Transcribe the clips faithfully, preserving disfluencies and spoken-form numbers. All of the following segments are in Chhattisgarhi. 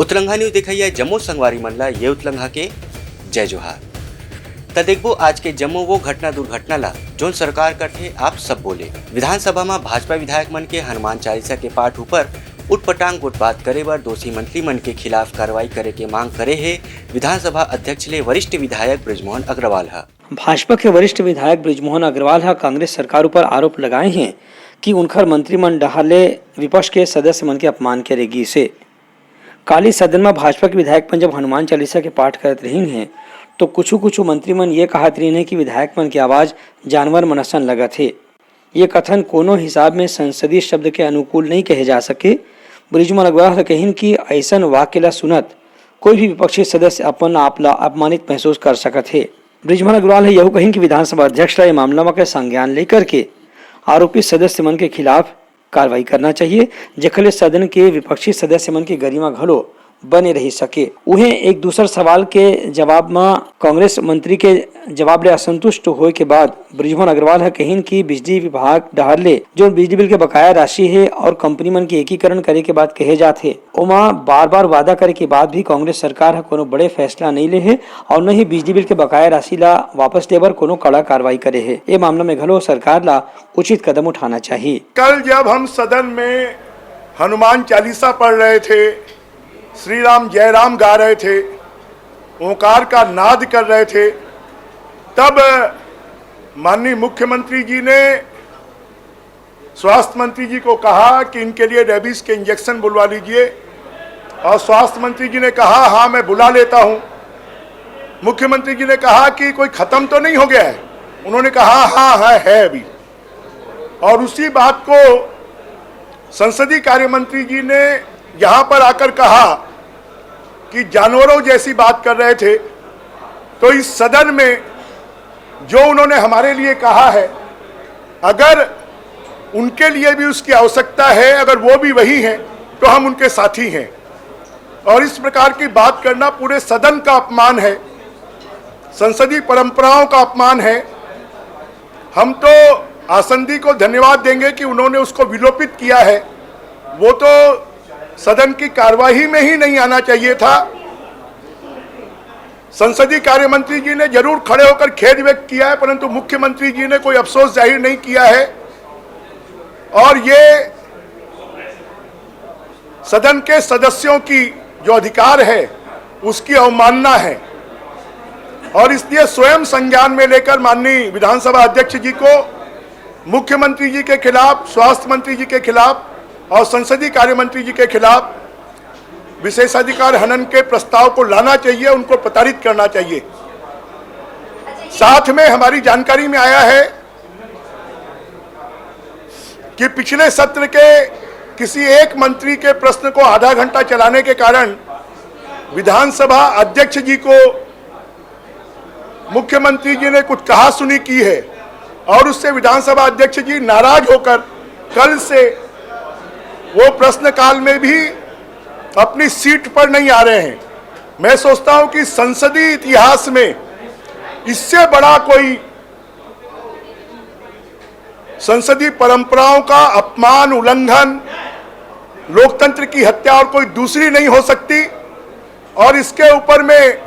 उतलंघा न्यूज देखइया जम्मो संगवारी मन ला ये उतलंघा के जय जोहार। त देखबो आज के जम्मो वो घटना दुर्घटना ला, जोन सरकार करथे आप सब बोले। विधानसभा म भाजपा विधायक मन के हनुमान चालीसा के पाठ ऊपर उटपटांग गोठबात करे बर दोषी मंत्री मन के खिलाफ कार्रवाई करे के मांग करे हे विधानसभा अध्यक्ष ले वरिष्ठ विधायक बृजमोहन अग्रवाल ह। भाजपा के वरिष्ठ विधायक बृजमोहन अग्रवाल ह कांग्रेस सरकार ऊपर आरोप लगाए हे कि उनखर मंत्री मन डहार ले विपक्ष के सदस्य मन के अपमान करे गिस हे। काली सदन म भाजपा के विधायक मन जब हनुमान चालीसा के पाठ करत रहिन हे, तो कुछु-कुछु मंत्री मन ये कहत रहिन हे कि विधायक मन के आवाज जानवर मन असन लगत हे। ये कथन कोनो हिसाब में संसदीय शब्द के अनुकूल नहीं कहे जा सके। बृजमोहन अग्रवाल ह कहिन कि अइसन वाक्य ला सुनत कोई भी विपक्षी सदस्य अपन आप ला अपमानित महसूस कर सकत हे। बृजमोहन अग्रवाल ह यहू कहिन कि विधानसभा अध्यक्ष ला ये मामला म के संज्ञान लेकर के आरोपित सदस्य मन के खिलाफ कार्रवाई करना चाहिए, जेखर ले सदन के विपक्षी सदस्य मन के गरिमा घलो बने रहि सके। उहें एक दूसर सवाल के जवाब म कांग्रेस मंत्री के जवाब ले असंतुष्ट होए के बाद बृजमोहन अग्रवाल ह कहिन कि बिजली विभाग डहार ले जोन बिजली बिल के बकाया राशि हे और कंपनी मन के एकीकरण करे के बात कहे जात हे, ओमा बार-बार वादा करे के बाद भी कांग्रेस सरकार ह कोनो बड़े फैसला नइ ले हे और न ही बिजली बिल के बकाया राशि ला वापस ले बर कोनो कड़ा कार्रवाई करे हे। ए मामला में घलो सरकार ला उचित कदम उठाना चाहिए। कल जब हम सदन में हनुमान चालीसा पढ़ रहे थे, श्री राम जय राम गा रहे थे, ओंकार का नाद कर रहे थे, तब माननीय मुख्यमंत्री जी ने स्वास्थ्य मंत्री जी को कहा कि इनके लिए रेबीज के इंजेक्शन बुलवा लीजिए, और स्वास्थ्य मंत्री जी ने कहा, "हाँ, मैं बुला लेता हूँ।" मुख्यमंत्री जी ने कहा कि कोई खत्म तो नहीं हो गया है? उन्होंने कहा, "हाँ, हाँ, है अभी।" और उसी बात को संसदीय कार्य मंत्री जी ने यहाँ पर आकर कहा कि जानवरों जैसी बात कर रहे थे, तो इस सदन में जो उन्होंने हमारे लिए कहा है, अगर उनके लिए भी उसकी आवश्यकता है, अगर वो भी वही हैं, तो हम उनके साथी हैं। और इस प्रकार की बात करना पूरे सदन का अपमान है, संसदीय परंपराओं का अपमान है। हम तो आसंदी को धन्यवाद देंगे कि उन्होंने उसको विलोपित किया है, वो तो सदन की कार्यवाही में ही नहीं आना चाहिए था। संसदीय कार्य मंत्री जी ने जरूर खड़े होकर खेद व्यक्त किया है, परंतु मुख्यमंत्री जी ने कोई अफसोस जाहिर नहीं किया है। और ये सदन के सदस्यों की जो अधिकार है, उसकी अवमानना है, और इसलिए स्वयं संज्ञान में लेकर माननीय विधानसभा अध्यक्ष जी को मुख्यमंत्री जी के खिलाफ, स्वास्थ्य मंत्री जी के खिलाफ और संसदीय कार्य मंत्री जी के खिलाफ विशेषाधिकार हनन के प्रस्ताव को लाना चाहिए, उनको प्रताड़ित करना चाहिए। साथ में हमारी जानकारी में आया है कि पिछले सत्र के किसी एक मंत्री के प्रश्न को आधा घंटा चलाने के कारण विधानसभा अध्यक्ष जी को मुख्यमंत्री जी ने कुछ कहा सुनी की है और उससे विधानसभा अध्यक्ष जी नाराज होकर कल से वो प्रश्नकाल में भी अपनी सीट पर नहीं आ रहे हैं। मैं सोचता हूं कि संसदीय इतिहास में इससे बड़ा कोई संसदीय परंपराओं का अपमान, उल्लंघन, लोकतंत्र की हत्या और कोई दूसरी नहीं हो सकती। और इसके ऊपर में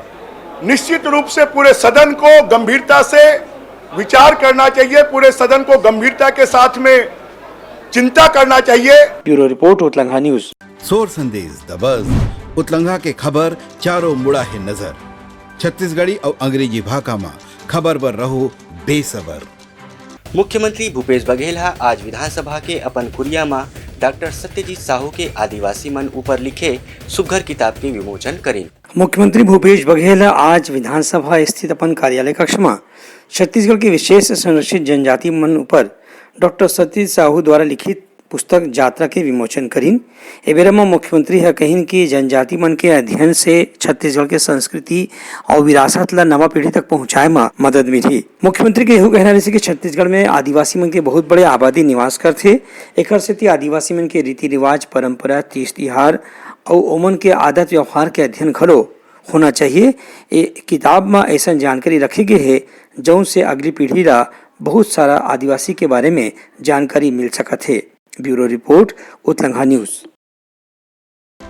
निश्चित रूप से पूरे सदन को गंभीरता से विचार करना चाहिए, पूरे सदन को गंभीरता के साथ में चिंता करना चाहिए। Bureau report, Utlangha news. Sor Sandesh दबस, उतलंघा के खबर चारों मुड़ा हे नजर। छत्तीसगढ़ी अउ अंग्रेजी भाखा म खबर बर रहो बेसबर। मुख्यमंत्री भूपेश बघेल ह आज विधानसभा के अपन कुरिया म डॉक्टर सत्यजीत साहू के आदिवासी मन ऊपर लिखे सुग्घर किताब के विमोचन करिन। मुख्यमंत्री भूपेश बघेल ह आज विधानसभा स्थित अपन कार्यालय कक्ष म छत्तीसगढ़ के विशेष संरक्षित जनजाति मन ऊपर डॉक्टर सत्यजीत साहू द्वारा लिखित पुस्तक जात्रा के विमोचन करिन। ए बेरा म मुख्यमंत्री ह कहिन कि जनजाति मन के अध्ययन से छत्तीसगढ़ के संस्कृति अउ विरासत ल नवा पीढ़ी तक पहुंचाए म मदद मिलही। मुख्यमंत्री के एहू कहना रहिसे कि छत्तीसगढ़ में आदिवासी मन के बहुत बड़े आबादी निवास करथे। एखर सेती आदिवासी मन के रीति रिवाज, परंपरा, तीज तिहार अउ ओमन के आदत व्यवहार के अध्ययन घलो होना चाहिए। ए किताब म अइसन जानकारी रखे गे हे, जउन से अगली पीढ़ी ला बहुत सारा आदिवासी के बारे में जानकारी मिल सकत हे। Bureau report, Utlangha news.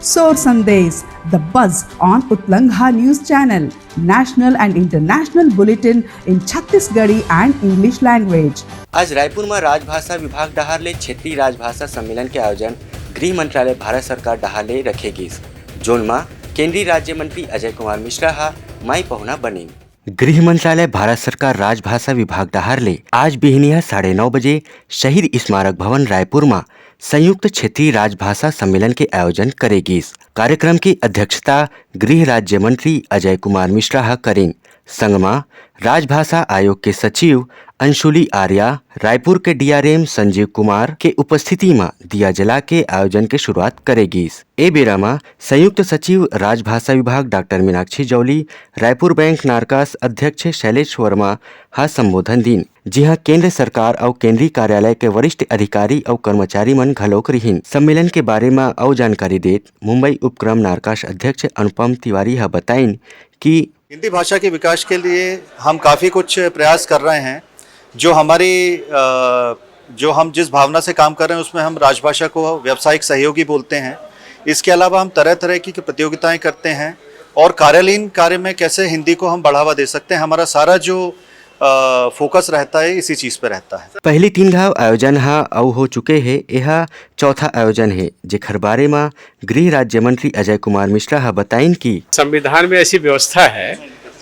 Sor Sandesh, the buzz on Utlangha News Channel, national and international bulletin in Chhattisgarhi and English language. आज रायपुर म राजभाषा विभाग डहार ले क्षेत्रीय राजभाषा सम्मेलन के आयोजन गृह मंत्रालय भारत सरकार डहार ले रखे गिस, जोन म केंद्रीय राज्य मंत्री अजय कुमार मिश्रा ह माई पहुना बनिन। गृह मंत्रालय भारत सरकार राजभाषा विभाग डहार ले आज बिहनिया साढ़े नौ बजे शहीद स्मारक भवन रायपुर म संयुक्त क्षेत्रीय राजभाषा सम्मेलन के आयोजन करे गिस। कार्यक्रम की अध्यक्षता गृह राज्य मंत्री अजय कुमार मिश्रा ह करिन। संग म राजभाषा आयोग के सचिव अंशुली आर्या, रायपुर के डीआरएम संजीव कुमार के उपस्थिति म दिया जला के आयोजन के शुरुआत करे गिस। ए बेरा म संयुक्त सचिव राजभाषा विभाग डॉक्टर मीनाक्षी जौली, रायपुर बैंक नारकास अध्यक्ष शैलेश वर्मा ह संबोधन दीन, जिहां केंद्र सरकार अउ केंद्रीय कार्यालय के वरिष्ठ अधिकारी अउ कर्मचारी मन घलोक रिहिन। सम्मेलन के बारे म अउ जानकारी देत मुंबई उपक्रम नारकास अध्यक्ष अनुपम तिवारी ह बताइन कि हिंदी भाषा के विकास के लिए हम काफ़ी कुछ प्रयास कर रहे हैं। जो हमारी, अ, जो हम जिस भावना से काम कर रहे हैं, उसमें हम राजभाषा को व्यावसायिक सहयोगी बोलते हैं। इसके अलावा हम तरह-तरह की प्रतियोगिताएं करते हैं और कार्यालयीन कार्य में कैसे हिंदी को हम बढ़ावा दे सकते हैं, हमारा सारा जो, अ, फोकस रहता है, इसी चीज़ पे रहता है। पहली तीन घाव आयोजन ह अउ हो चुके हे, एहा चौथा आयोजन हे, जेखर बारे म गृह राज्य मंत्री अजय कुमार मिश्रा ह बताइन कि संविधान में ऐसी व्यवस्था है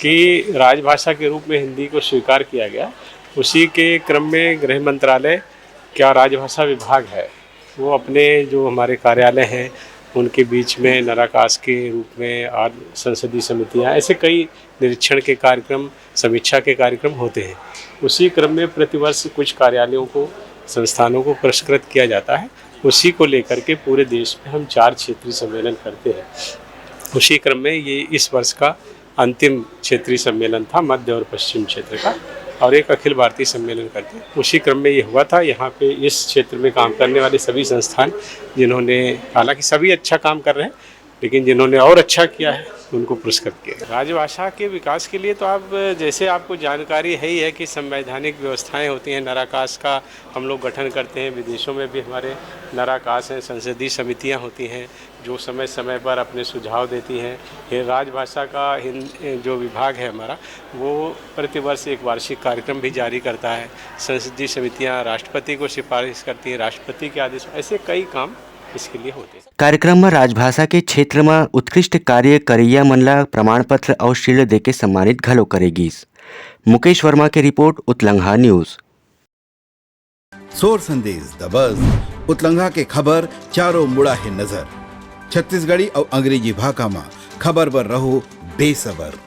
कि राजभाषा के रूप में हिंदी को स्वीकार किया गया। उसी के क्रम में गृह मंत्रालय क्या राजभाषा विभाग है, वो अपने जो हमारे कार्यालय हैं, उनके बीच में नराकास के रूप में आज संसदीय समितियां, ऐसे कई निरीक्षण के कार्यक्रम, समीक्षा के कार्यक्रम होते हैं। उसी क्रम में प्रतिवर्ष कुछ कार्यालयों को, संस्थानों को पुरस्कृत किया जाता है। उसी को लेकर के पूरे देश में हम चार क्षेत्रीय सम्मेलन करते हैं। उसी क्रम में ये इस वर्ष का अंतिम क्षेत्रीय सम्मेलन था मध्य और पश्चिम क्षेत्र का, और एक अखिल भारतीय सम्मेलन करते हैं। उसी क्रम में ये हुआ था। यहाँ पे इस क्षेत्र में काम करने वाले सभी संस्थान, जिन्होंने, हालांकि सभी अच्छा काम कर रहे हैं, लेकिन जिन्होंने और अच्छा किया है, उनको पुरस्कृत किया। राजभाषा के विकास के लिए तो आप, जैसे आपको जानकारी है ही है कि संवैधानिक व्यवस्थाएं होती हैं, नराकास का हम लोग गठन करते हैं, विदेशों में भी हमारे नराकास हैं, संसदीय समितियां होती हैं, जो समय समय पर अपने सुझाव देती हैं। ये राजभाषा का हिंद-, जो विभाग है हमारा, वो प्रतिवर्ष एक वार्षिक कार्यक्रम भी जारी करता है। संसदीय समितियां राष्ट्रपति को सिफारिश करती हैं, राष्ट्रपति के आदेश, ऐसे कई काम इसके लिए होते हैं। कार्यक्रम म राजभाषा के क्षेत्र म उत्कृष्ट कार्य करइया मन ला प्रमाण पत्र अउ शील्ड देके सम्मानित घलो करे गिस। मुकेश वर्मा के report, Utlangha news. Sor Sandesh, the बज, उतलंघा के खबर चारों मुड़ा हे नजर। छत्तीसगढ़ी अउ अंग्रेजी भाखा म खबर बर रहो बेसबर।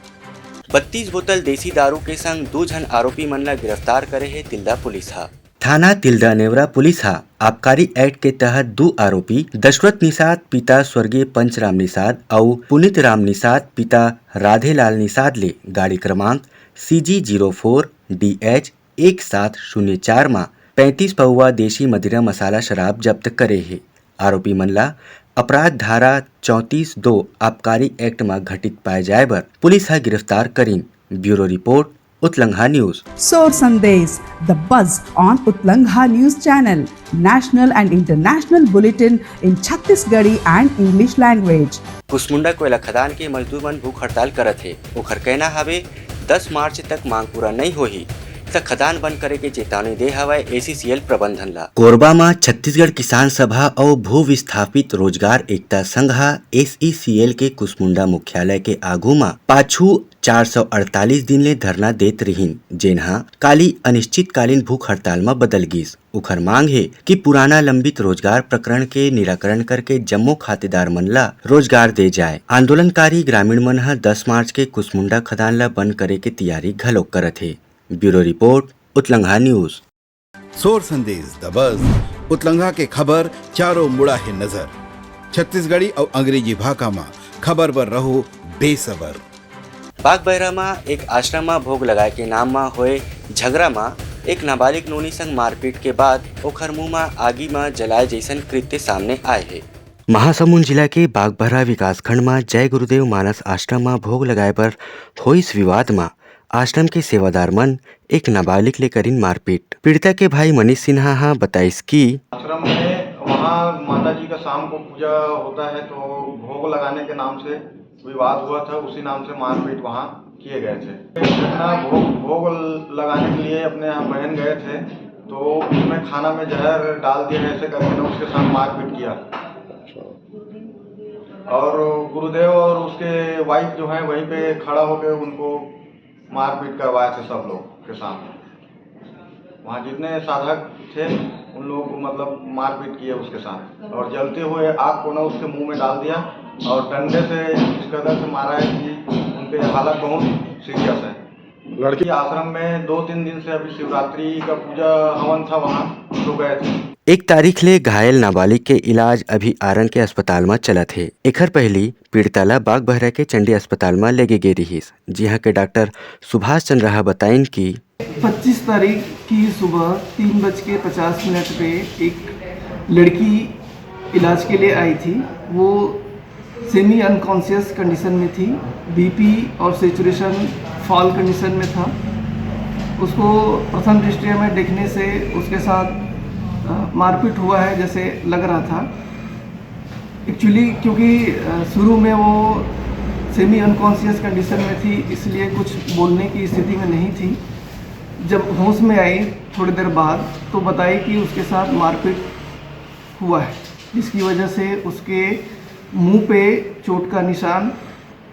बत्तीस बोतल देसी दारू के संग दू झन आरोपी मन ला गिरफ्तार करे हे तिल्दा पुलिस ह। थाना तिल्दा नेवरा पुलिस ह आबकारी एक्ट के तहत दू आरोपी दशरथ निषाद पिता स्वर्गीय पंचराम निषाद अउ पुनीत राम निषाद पिता राधेलाल निषाद ले गाड़ी क्रमांक CG zero four DH एक सात शून्य चार म पैंतीस पउवा देशी मदिरा मसाला शराब जब्त करे हे। आरोपी मन ला अपराध धारा चौंतीस दो आबकारी एक्ट म घटित पाए जाए बर पुलिस ह गिरफ्तार करिन। Bureau report, Utlangha news. Sor Sandesh, the buzz on Utlangha News Channel, national and international bulletin in Chhattisgarhi and English language. Kusmunda कोयला खदान के मजदूर मन भूख हड़ताल करत हे। ओखर कहना हवे, दस मार्च तक मांग पूरा नइ होही, त खदान बंद करे के चेतावनी दे हवय ACCL प्रबंधन ला। कोरबा म छत्तीसगढ़ किसान सभा अउ भू विस्थापित रोजगार एकता संघ ह ACCL के कुसमुंडा मुख्यालय के आघू म पाछू चार सौ अड़तालीस दिन ले धरना देत रिहिन, जेन ह काली अनिश्चितकालीन भूख हड़ताल म बदल गिस। उखर मांग हे कि पुराना लंबित रोजगार प्रकरण के निराकरण करके जम्मो खातेदार मन ला रोजगार दे जाए। आंदोलनकारी ग्रामीण मन ह दस मार्च के कुसमुंडा खदान ला बंद करे के तैयारी घलोक करत हे। Bureau report, Utlangha news. Sor Sandesh, the बज, उतलंघा के खबर चारों मुड़ा हे नजर। छत्तीसगढ़ी अउ अंग्रेजी भाखा म खबर बर रहो बेसबर। बागबहरा म एक आश्रम म भोग लगाए के नाम म होए झगड़ा म एक नाबालिग नोनी संग मारपीट के बाद ओखर मुंह म आगी म जलाए जइसन कृत्य सामने आए हे। महासमुंद जिला के बागबहरा विकासखंड म जय गुरुदेव मानस आश्रम म भोग लगाए बर होइस विवाद म आश्रम के सेवादार मन एक नाबालिग ले करिन मारपीट। पीड़िता के भाई मनीष सिन्हा ह बताइस कि आश्रम में वहाँ माता जी का शाम को पूजा होता है, तो भोग लगाने के नाम से विवाद हुआ था, उसी नाम से मारपीट वहाँ किए गए थे। घटना भोग, भोग लगाने के लिए अपने यहाँ बहन गए थे, तो उसमें खाना में जहर डाल दिया, ऐसे करके ना उसके साथ मारपीट किया। और गुरुदेव और उसके वाइफ जो हैं, वहीं पे खड़ा होकर उनको मारपीट करवाए थे सब लोग के साथ। वहाँ जितने साधक थे, उन लोगों को, मतलब, मारपीट किए उसके साथ, और जलते हुए आग को ना उसके मुंह में डाल दिया और डंडे से इस कदर से मारा है कि उनके हालत बहुत सीरियस है। लड़की आश्रम में दो तीन दिन से अभी शिवरात्रि का पूजा हवन था, वहाँ तो गए थे। एक तारीख ले घायल नाबालिग के इलाज अभी आरंग के अस्पताल म चलत हे। एखर पहिली पीड़िता ल बागबहरा के चंडी अस्पताल म लेगे गे रिहिस, जिहां के डॉक्टर सुभाष चंद्र ह बताइन कि पच्चीस तारीख की सुबह तीन बज के पचास मिनट पे एक लड़की इलाज के लिए आई थी। वो सेमी अनकॉन्शियस कंडीशन में थी, बीपी और सैचुरेशन फॉल कंडीशन में था। उसको प्रथम दृष्टया में देखने से उसके साथ, अ, मारपीट हुआ है जैसे लग रहा था। एक्चुअली क्योंकि, अ, शुरू में वो सेमी अनकॉन्शियस कंडीशन में थी, इसलिए कुछ बोलने की स्थिति में नहीं थी। जब होश में आई थोड़ी देर बाद, तो बताई कि उसके साथ मारपीट हुआ है, जिसकी वजह से उसके मुंह पे चोट का निशान,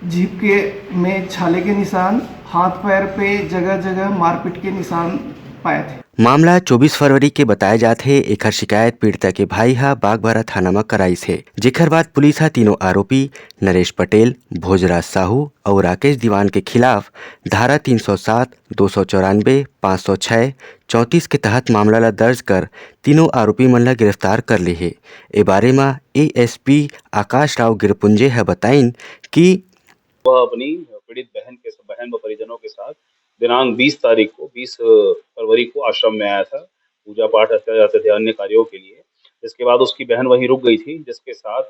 जीभ के में छाले के निशान, हाथ पैर पे जगह जगह मारपीट के निशान पाए थे। मामला चौबीस फरवरी के बताए जात हे। एखर शिकायत पीड़िता के भाई ह बागबारा थाना म कराइस हे, जेखर बाद पुलिस ह तीनों आरोपी नरेश पटेल, भोजराज साहू अउ राकेश दीवान के खिलाफ धारा तीन सौ सात, दो सौ चौरानबे, पाँच सौ छह, चौंतीस के तहत मामला ल दर्ज कर तीनों आरोपी मन ल गिरफ्तार कर ले हे। ए बारे म एएसपी आकाश राव गिरपुंजे ह बताइन कि वह अपनी पीड़ित बहन के, बहन व परिजनों के साथ दिनांक बीस तारीख को, बीस फरवरी को आश्रम में आया था, पूजा पाठ करते जाते थे अन्य कार्यों के लिए। इसके बाद उसकी बहन वहीं रुक गई थी, जिसके साथ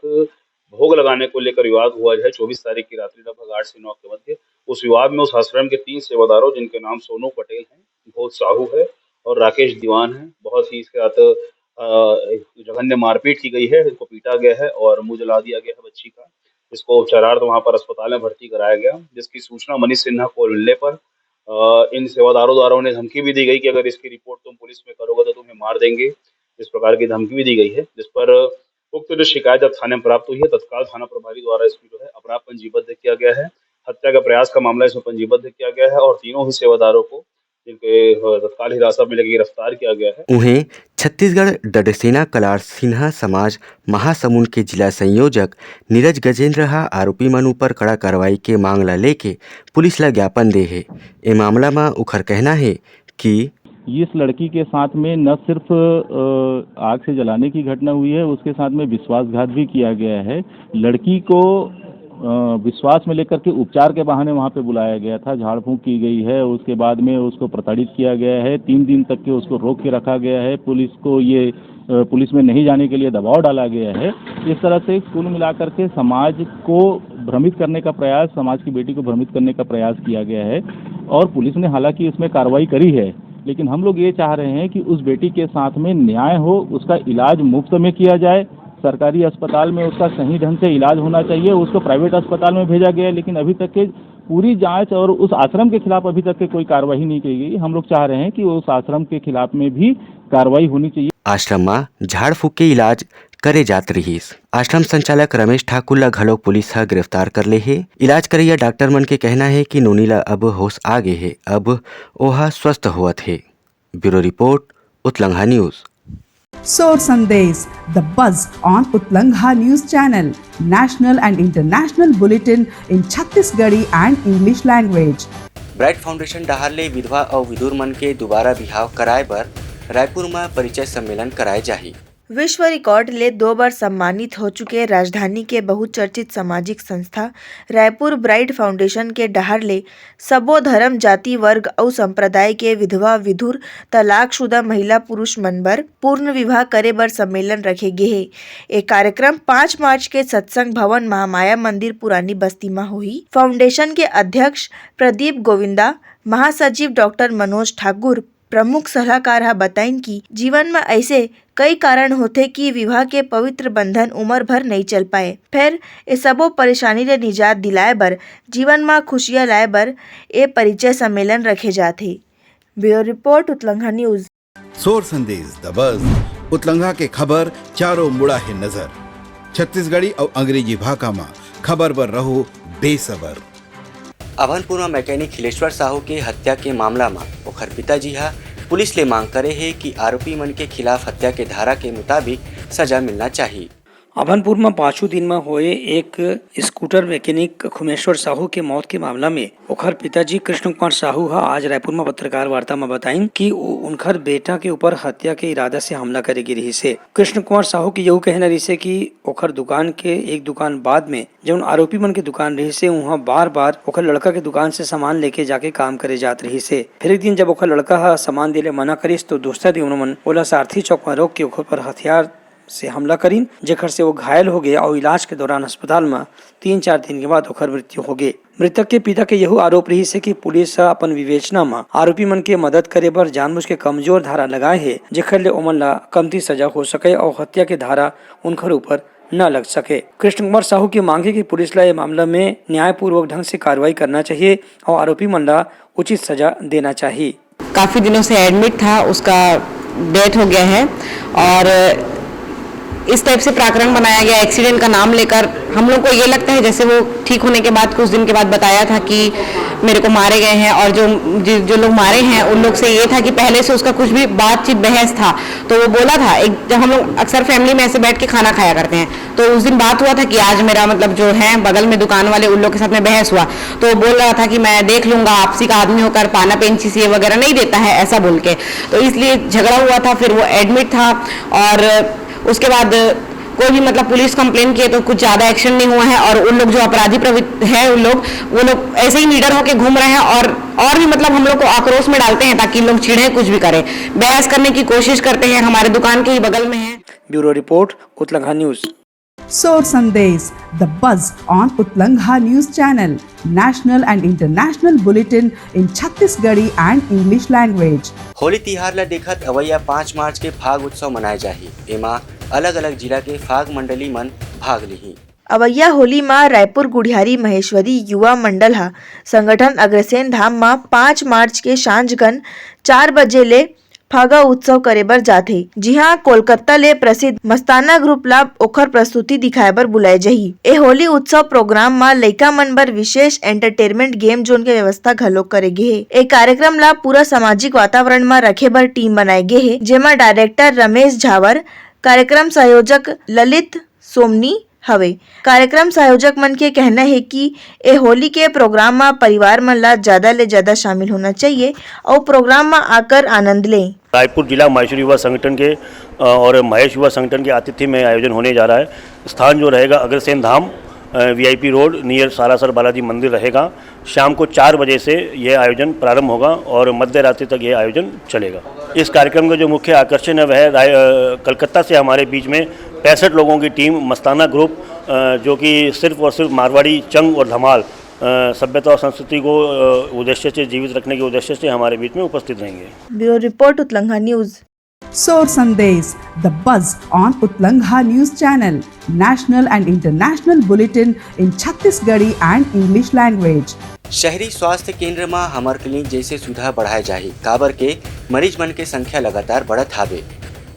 भोग लगाने को लेकर विवाद हुआ है चौबीस तारीख की रात्रि लगभग आठ से नौ के मध्य। उस विवाद में उस आश्रम के तीन सेवादारों, जिनके नाम सोनू पटेल हैं, भोज साहू है और राकेश दीवान है, बहुत ही इसके साथ, अ, एक जघन्य मारपीट की गई है। इनको पीटा गया है और मुंह जला दिया गया है बच्ची का। इसको उपचारार्थ वहां पर अस्पताल में भर्ती कराया गया, जिसकी सूचना मनीष सिन्हा को मिलने पर, अ, इन सेवादारों द्वारा उन्हें धमकी भी दी गई कि अगर इसकी रिपोर्ट तुम पुलिस में करोगे तो तुम्हें मार देंगे। इस प्रकार की धमकी भी दी गई है, जिस पर उक्त जो शिकायत जब थाने में प्राप्त हुई है, तत्काल थाना प्रभारी द्वारा इसमें जो है अपराध पंजीबद्ध किया गया है। हत्या का प्रयास का मामला इसमें पंजीबद्ध किया गया है और तीनों ही सेवादारों को जिनके, अ, तत्काल हिरासत में लेके गिरफ्तार किया गया है। उहें, छत्तीसगढ़ डडसेना कलार सिन्हा समाज महासमुंद के जिला संयोजक नीरज गजेंद्र ह आरोपी मन ऊपर कड़ा कार्रवाई के मांग ल लेके पुलिस ल ज्ञापन दे हे। ए मामला म उखर कहना हे कि इस लड़की के साथ में न सिर्फ, अ, आग से जलाने की घटना हुई है, उसके साथ में विश्वासघात भी किया गया है। लड़की को, अ, विश्वास में लेकर के उपचार के बहाने वहाँ पे बुलाया गया था, झाड़ फूंक की गई है, उसके बाद में उसको प्रताड़ित किया गया है, तीन दिन तक के उसको रोक के रखा गया है, पुलिस को ये, अ, पुलिस में नहीं जाने के लिए दबाव डाला गया है। इस तरह से कुल मिलाकर के समाज को भ्रमित करने का प्रयास, समाज की बेटी को भ्रमित करने का प्रयास किया गया है और पुलिस ने हालांकि इसमें कार्रवाई करी है, लेकिन हम लोग ये चाह रहे हैं कि उस बेटी के साथ में न्याय हो, उसका इलाज मुफ्त में किया जाए, सरकारी अस्पताल में उसका सही ढंग से इलाज होना चाहिए, उसको प्राइवेट अस्पताल में भेजा गया है, लेकिन अभी तक के पूरी जांच और उस आश्रम के खिलाफ अभी तक के कोई कार्रवाई नहीं की गई। हम लोग चाह रहे हैं कि उस आश्रम के खिलाफ में भी कार्रवाई होनी चाहिए। आश्रम म झाड़ फूक के इलाज करे जात रिहिस। आश्रम संचालक रमेश ठाकुर ल घलोक पुलिस ह गिरफ्तार कर ले हे। इलाज करइया डॉक्टर मन के कहना हे कि नोनी ल अब होश आ गे हे, अब ओहा स्वस्थ होवत हे। Bureau report, Utlangha news. Sor Sandesh, the buzz on Utlangha News Channel, national and international bulletin in Chhattisgarhi and English language. Bright foundation डहार ले विधवा अउ विधुर मन के दुबारा बिहाव कराए बर रायपुर म परिचय सम्मेलन कराए जाही। विश्व रिकॉर्ड ले दो बार सम्मानित हो चुके राजधानी के बहुचर्चित सामाजिक संस्था रायपुर ब्राइट फाउंडेशन के डहार ले सबो धर्म, जाति, वर्ग अउ संप्रदाय के विधवा, विधुर, तलाकशुदा महिला, पुरुष मन बर पूर्ण विवाह करे बर सम्मेलन रखे गे हे। ए कार्यक्रम पाँच मार्च के सत्संग भवन महामाया मंदिर पुरानी बस्ती म होही। फाउंडेशन के अध्यक्ष प्रदीप गोविंदा, महासचिव डॉक्टर मनोज ठाकुर, प्रमुख सलाहकार ह बताइन कि जीवन म अइसे कई कारण होथे कि विवाह के पवित्र बंधन उमर भर नइ चल पाए। फेर ए सबो परेशानी ले निजात दिलाए बर, जीवन म खुशियां लाए बर ए परिचय सम्मेलन रखे जात हे। Bureau report, Utlangha news. Sor Sandesh the बज, उतलंघा के खबर चारों मुड़ा हे नजर। छत्तीसगढ़ी अउ अंग्रेजी भाखा म खबर बर रहो बेसबर। अभनपुर म मैकेनिक खिलेश्वर साहू के हत्या के मामला म ओखर पिताजी ह पुलिस ले मांग करे हे कि आरोपी मन के खिलाफ हत्या के धारा के मुताबिक सजा मिलना चाही। अभनपुर म पाछू दिन म होए एक स्कूटर मैकेनिक खुमेश्वर साहू के मौत के मामला में ओखर पिताजी कृष्ण कुमार साहू ह आज रायपुर म पत्रकार वार्ता म बताइन कि उ-, उनखर बेटा के ऊपर हत्या के इरादा से हमला करे गे रिहिस हे। कृष्ण कुमार साहू के यहू कहना रिहिस हे कि ओखर दुकान के एक दुकान बाद में जउन आरोपी मन के दुकान रिहिस हे, उहां बार-बार ओखर लड़का के दुकान से सामान लेके जाके काम करे जात रिहिस हे। फिर एक दिन जब ओखर लड़का ह सामान देले मना करिस, तो दूसरा दिन उन्होंने ओला सारथी चौक म रोक के ओखर पर हथियार से हमला करिन, जेखर से वो घायल हो गे अउ इलाज के दौरान अस्पताल म तीन चार दिन के बाद ओखर मृत्यु हो गे। मृतक के पिता के यहू आरोप रिहिस हे कि पुलिस ह अपन विवेचना म आरोपी मन के मदद करे बर जानबूझ के कमजोर धारा लगाए हे, जेखर ले ओमन ला कमती सजा हो सके अउ हत्या के धारा उनखर ऊपर न लग सके। कृष्ण कुमार साहू के मांग हे कि पुलिस ला ये मामला में न्यायपूर्वक ढंग से कार्रवाई करना चाहिए अउ आरोपी मन ला उचित सजा देना चाहिए। काफ़ी दिनों से एडमिट था, उसका डेथ हो गया है। और इस टाइप से प्रकरण बनाया गया, एक्सीडेंट का नाम लेकर। हम लोग को ये लगता है जैसे वो ठीक होने के बाद कुछ दिन के बाद बताया था कि मेरे को मारे गए हैं, और जो जि- जो लोग मारे हैं उन लोग से ये था कि पहले से उसका कुछ भी बातचीत, बहस था, तो वो बोला था। एक, जब हम लोग अक्सर फैमिली में ऐसे बैठ के खाना खाया करते हैं, तो उस दिन बात हुआ था कि आज मेरा, मतलब, जो है बगल में दुकान वाले उन लोग के साथ में बहस हुआ, तो वो बोल रहा था कि मैं देख लूँगा, आपसी का आदमी होकर पाना पेंची से ये वगैरह नहीं देता है, ऐसा बोल के। तो इसलिए झगड़ा हुआ था, फिर वो एडमिट था। और उसके बाद कोई भी, मतलब, पुलिस कंप्लेन किए तो कुछ ज़्यादा एक्शन नहीं हुआ है। और उन लोग जो अपराधी प्रवृत्ति है, उन लोग वो लोग ऐसे ही निडर होके घूम रहे हैं। और और भी, मतलब, हम लोग को आक्रोश में डालते हैं ताकि लोग चिढ़े, कुछ भी करें, बहस करने की कोशिश करते हैं। हमारे दुकान के ही बगल में है। Bureau report, Utlangha news. Sor Sandesh, the buzz on Utlangha News Channel, national and international bulletin in Chhattisgarhi and English language. Holi तिहार ला देखत अवैया पाँच मार्च के फाग उत्सव मनाए जाही। एमा अलग-अलग जिला के फाग मंडली मन भाग लिही। अवैया होली म रायपुर गुढ़ियारी महेश्वरी युवा मंडल ह संगठन अग्रसेन धाम म पाँच मार्च के सांझगन चार बजे ले फागा उत्सव करे बर जाथे, जिहां कोलकाता ले प्रसिद्ध मस्ताना ग्रुप ला ओखर प्रस्तुति दिखाए बर बुलाए जाही। ए होली उत्सव प्रोग्राम म लइका मन बर विशेष एंटरटेनमेंट गेम जोन के व्यवस्था घलो करे गे हे। ए कार्यक्रम ला पूरा सामाजिक वातावरण म रखे बर टीम बनाए गे हे, जेमा डायरेक्टर रमेश झावर, कार्यक्रम संयोजक ललित सोमनी हवे। कार्यक्रम संयोजक मन के कहना हे कि ए होली के प्रोग्राम म परिवार मन ला ज्यादा ले ज्यादा शामिल होना चाहिए अउ प्रोग्राम म आकर आनंद लें। रायपुर जिला महेश्वर युवा संगठन के, अ, और महेश युवा संगठन के आतिथ्य में आयोजन होने जा रहा है। स्थान जो रहेगा अग्रसेन धाम, अ, वीआईपी रोड नियर सालासर बालाजी मंदिर रहेगा। शाम को चार बजे से यह आयोजन प्रारंभ होगा और मध्य रात्रि तक यह आयोजन चलेगा। इस कार्यक्रम का जो मुख्य आकर्षण है वह राय-, अ, कलकत्ता से हमारे बीच में पैंसठ लोगों की टीम मस्ताना ग्रुप, अ, जो कि सिर्फ और सिर्फ मारवाड़ी चंग और धमाल, अ, सभ्यता और संस्कृति को, अ, उद्देश्य से, जीवित रखने के उद्देश्य से हमारे बीच में उपस्थित रहेंगे। Bureau report, Utlangha news. Sor Sandesh, the buzz on Utlangha News Channel, national and international bulletin in Chhattisgarhi and English language. शहरी स्वास्थ्य केंद्र म हमर क्लिनिक जैसे सुविधा बढ़ाए जाही, काबर के मरीज मन के संख्या लगातार बढ़त हावे।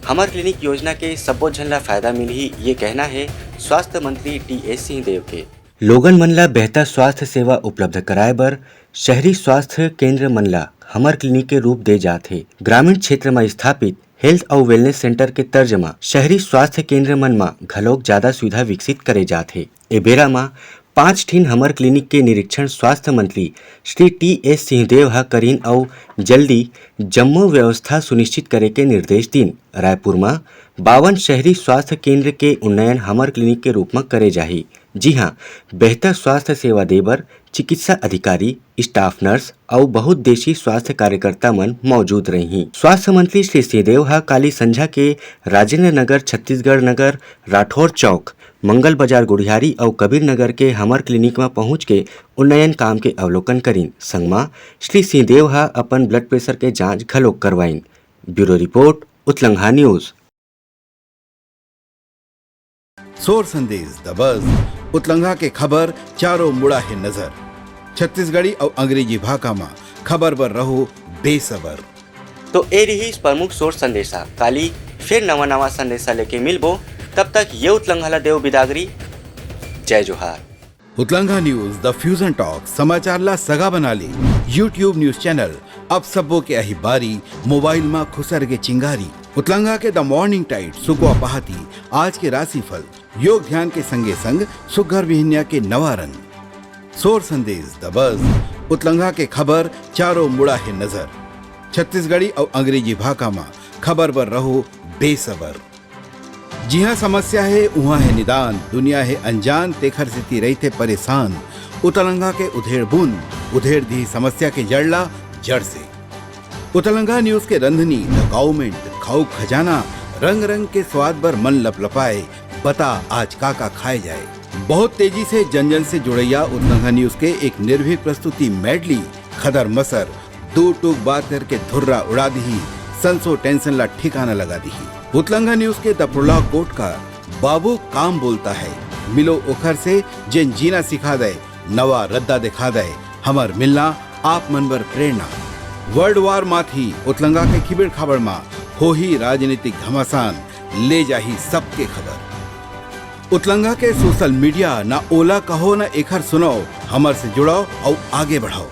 हमर क्लिनिक योजना के सब्बो झन ला फायदा मिलही, ये कहना हे स्वास्थ्य मंत्री टीएस सिंहदेव के। लोगन मन ला बेहतर स्वास्थ्य सेवा उपलब्ध कराए बर शहरी स्वास्थ्य केंद्र मन ला हमर क्लिनिक के रूप दे जात हे। ग्रामीण क्षेत्र म स्थापित हेल्थ अउ वेलनेस सेंटर के तर्ज म शहरी स्वास्थ्य केंद्र मन म घलोक जादा सुविधा विकसित करे जात हे। ए बेरा म पांच ठिन हमर क्लिनिक के निरीक्षण स्वास्थ्य मंत्री श्री टीएस सिंहदेव ह करिन अउ जल्दी जम्मो व्यवस्था सुनिश्चित करे के निर्देश दीन। रायपुर म बावन शहरी स्वास्थ्य केंद्र के उन्नयन हमर क्लिनिक के रूप म करे जाही। जी हां, बेहतर स्वास्थ्य सेवा दे बर चिकित्सा अधिकारी, स्टाफ नर्स अउ बहुउद्देशीय स्वास्थ्य कार्यकर्ता मन मौजूद रहिहीं। स्वास्थ्य मंत्री श्री सिंहदेव ह काली संझा के राजेंद्र नगर, छत्तीसगढ़ नगर, राठौर चौक, मंगल बाजार गुढ़ियारी अउ कबीर नगर के हमर क्लिनिक म पहुंच के उन्नयन काम के अवलोकन करिन। संगमा श्री सिंहदेव ह अपन ब्लड प्रेशर के जांच घलोक करवाइन। Bureau report, Utlangha news. Sor Sandesh the बज। उतलंघा के खबर चारों मुड़ा हे नजर। छत्तीसगढ़ी अउ अंग्रेजी भाखा म खबर बर रहो बेसबर। तो ए रिहिस प्रमुख सोर संदेशा। काली फेर नवा नवा संदेशा लेके मिलबो। तब तक ये उतलंघा ला देव बिदागरी। जय जोहार। उतलंघा न्यूज द फ्यूजन टॉक समाचार ला सगा बना ले। YouTube न्यूज चैनल अब सबो के अही बारी, मोबाइल मा खुसर के चिंगारी। उतलंघा के द मॉर्निंग टाइट सुकवा पहाती, आज के राशिफल, योग ध्यान के संगे संग सुघर बिहनिया के नवा रंग। सोर संदेश द बज। उतलंघा के खबर चारों मुड़ा हे नजर। छत्तीसगढ़ी अउ अंग्रेजी भाखा मा खबर बर रहो बेसबर। जिहाँ समस्या हे, उहाँ हे निदान, दुनिया हे अनजान, तेखर सेती रहिथे परेशान। उतलंघा के उधेड़ बुन, उधेड़ दिही समस्या के जड़ ला जड़ से। उतलंघा न्यूज के रंधनी, द गवर्नमेंट, खाऊ खजाना, रंग रंग के स्वाद बर मन लपलपाए, बता आज का का खाए जाए। बहुत तेजी से जन जन से जुड़ैया उतलंघा न्यूज के एक निर्भीक प्रस्तुति मेडली, खदर मसर, दू टूक बात करके धुर्रा उड़ा दिही, संसो टेंशन ला ठिकाना लगा दिही। उतलंघा न्यूज के द प्रोलॉग कोट का बाबू काम बोलता है, मिलो ओखर से जेन जीना सिखा दे, नवा रद्दा दिखा दे, हमर मिलना आप मन बर प्रेरणा। वर्ल्ड वार माथी उतलंघा के खिबड़ खाबड़ मा होही राजनीतिक घमासान, ले जाही सबके खबर। उतलंघा के सोशल मीडिया, ना ओला कहो ना एखर सुनाओ, हमर से जुड़ाओ अउ आगे बढ़ाओ।